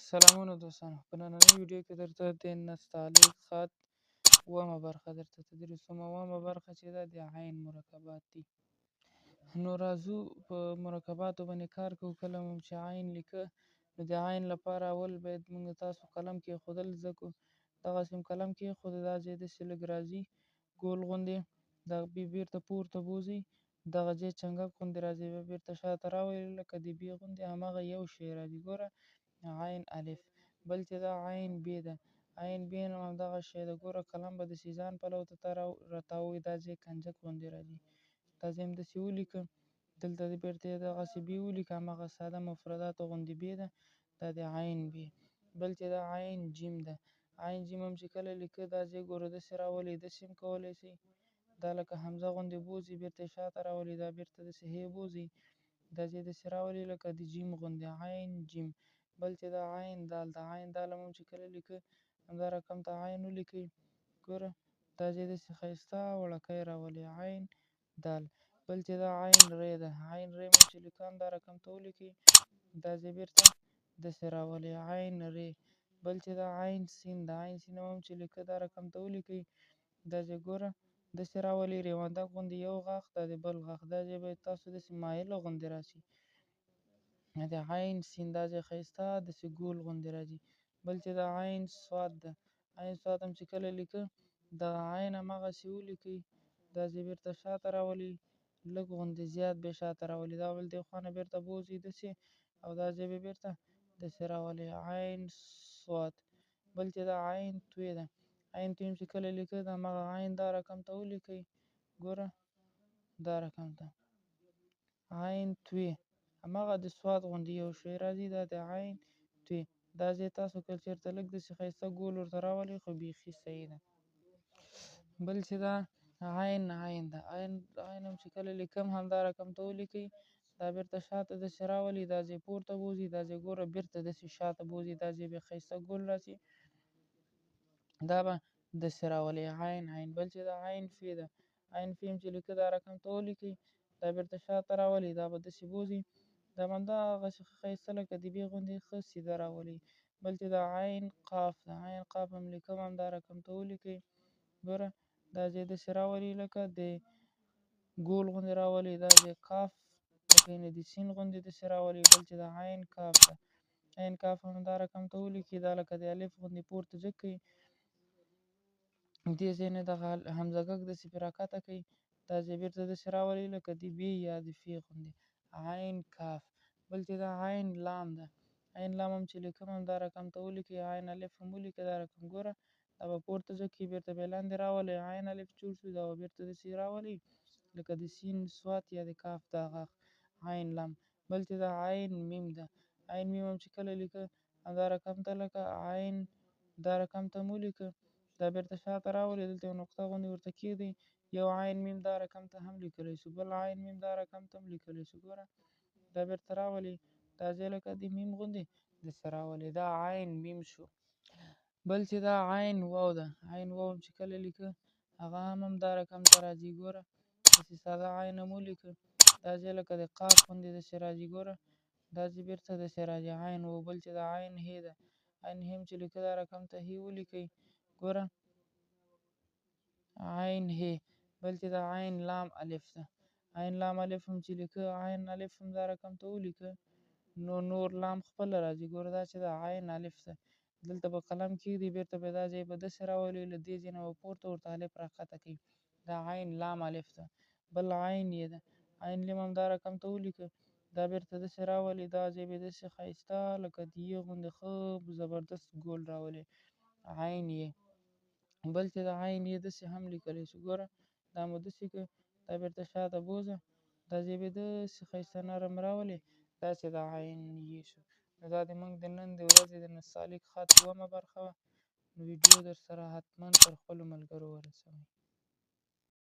سلامونه دوستانو، په نننۍ ویډیو کې درته د نستعلیق خط اوومه برخه درته تدریسوم. اوومه برخه چې ده د عین مرکبات دي. نو راځو په مرکباتو باندې کار کوو. کله مو چې عین لیکه، نو د عین لپاره اول باید موږ تاسو قلم کېښودل زده کړو. دغسې هم قلم کېښود، دا ځای داسې لږ راځي ګول غوندې، دا بېرته پورته بوځي، دغه ځای چنګک غوندې راځي، بیا بېرته شاته راولي لکه د بې غوندې هماغه یو شی راځي. ګوره عین الف، بل چې دا عین بې ده، عین بې هم همدغه شی ده. ګوره قلم به داسې ځان پلو ته راتاووي، دا ځای کنجک غوندې راځي، دا ځای هم داسې ولیکه. دلته دې بېرته دغسې بې ولیکه، هماغه ساده مفرداتو غوندې بې ده، دا د عین بې. بل چې دا عین جیم ده، عین جیم هم چې کله لیکه، دا ځای ګوره داسې راولي، داسې هم کولی شي، دا لکه همزه غوندې بوځي، بېرته یې شاته راولي، دا بېرته داسې هې بوځي، دا ځای داسې راولي لکه د جیم غوندې، عین جیم. بل چې دا عین دال ده، عین دال هم چې کله لیکه، همدا رقم ته عین ولیکئ. ګوره دا ځای داسې ښایسته وړوکی راولي، عین دال. بل چې دا عین ری ده، عین ری هم چې لیکه، همدا رقم ته ولیکئ، دا ځای بېرته داسې راولي، عین ری. بل چې دا عین سین ده، عین سین هم چې لیکه، دا رقم ته ولیکئ، دا ځای ګوره داسې راولي، ریوندک غوندې یو غاښ، دا د بل غاښ، دا ځای به تاسو داسې مایله غوندې راشي، د عین سین دا ځای ښایسته داسې ګول غوندې راځي. بل چې دا عین صاد ده، عین صاد هم چې کله لیکه، دغه عین هماغسې ولیکئ، دا ځای بېرته شاته راولي، لږ غوندې زیات به یې شاته راولي، دا بل دې خوا نه بېرته بوځي داسې، او دا ځای به بېرته داسې راولي، عین صاد. بل چې دا عین توی ده، عین توی هم چې کله لیکه، د هماغه عین دا رقم ته ولیکئ. ګوره دا رقم ته عین توی، هماغه د صاد غوندې یو شی راځي، دا د عین توی. دا ځای تاسو که چېرته لږ داسې ښایسته ګول ورته راولئ، خو بیخي صحیح ده. بل چې دا عین عین ده، عین عین هم چې کله لیکم، همدا رقم ته ولیکئ، دا بېرته شاته داسې راولي، دا ځای پورته بوځي، دا ځای ګوره بېرته داسې شاته بوځي، دا ځای بیا ښایسته ګول راشي، دا به داسې راولي، عین عین. بل چې دا عین فی ده، عین فی هم چې لیکه، دا رقم ته ولیکئ، دا بېرته شاته راولي، دا به داسې بوځي، دا به همدغسې ښه ښایسته لکه د بې غوندې ښه سیده راولي. بل چې دا عین قاف ده، عین قاف هم لیکم، همدا رقم ته ولیکئ. ګوره دا ځای داسې راولي لکه د ګول غوندې راولي، دا ځای قاف لکه یعنې د سین غوندې داسې راولي. بل چې دا عین کاف ده، عین کاف هم دا رقم ته ولیکئ، دا لکه د الف غوندې پورته جګ کړئ، دې ځای نه دغه همزګک داسې پرې راکښته کړئ، دا ځای بېرته داسې راولي لکه د بې یا د فې غوندې، عین کاف. بل چې دا عین لام ده، عین لام هم چې لیکم، همدا رقم ته ولیکئ، عین الف هم ولیکئ، دا رقم ګوره دا به پورته جګ کړي، بېرته به یې لاندې راولئ، عین الف جوړ شو، دا به بېرته داسې راولئ لکه د سین صاد یا د کاف دا غاښ، عین لام. بل چې دا عین میم ده، عین میم هم چې کله لیکه، همدا رقم ته لکه عین دا رقم ته هم ولیکه، دا بېرته شاته راولئ، دلته یو نقطه غوندې ورته کښېږدئ، یو عین میم دا رقم ته هم لیکلی شو، بل عین میم دا رقم ته هم لیکلی شو. ګوره دا بېرته راولئ، دا ځای لکه د میم غوندې داسې راولئ، دا عین میم شو. بل چې دا عین واو ده، عین واو هم چې کله لیکه، هغه هم همدا رقم ته راځي. ګوره داسې ساده عین هم ولیکه، دا ځای لکه د قاف غوندې داسې راځي. ګوره دا ځای بېرته داسې راځي، عین واو. بل چې دا عین هې ده، عین هې هم چې لیکه، دا رقم ته هې ولیکئ. ګوره عین هې. بل چې دا عین لام الف ده، عین لام الف هم چې لیکه، عین الف هم دا رقم ته ولیکه، نو نور لام خپله راځي. ګوره دا چې دا عین الف ده، دلته به قلم کښېږدي، بېرته به دا ځای به داسې راولي، له دې ځای نه به پورته ورته الف راکښته کوي، دا عین لام الف ده. بل عین یې ده، عین لیم هم دا رقم ته ولیکه، دا بېرته داسې راولي، دا ځای به داسې ښایسته لکه د یې غوندې ښه زبردست ګول راولي، عین یې. بل چې دا عین یې داسې هم لیکلی شو. ګوره دا مو داسې که، دا بېرته شاته بوځه، دا ځای به داسې ښایسته نرم راولي، دا چې دا عین یې شو. نو دا د موږ د نن د ورځې د نستعلیق خط اوومه برخه وه. نو ویډیو در سره حتما تر خپلو ملګرو ورسوئ.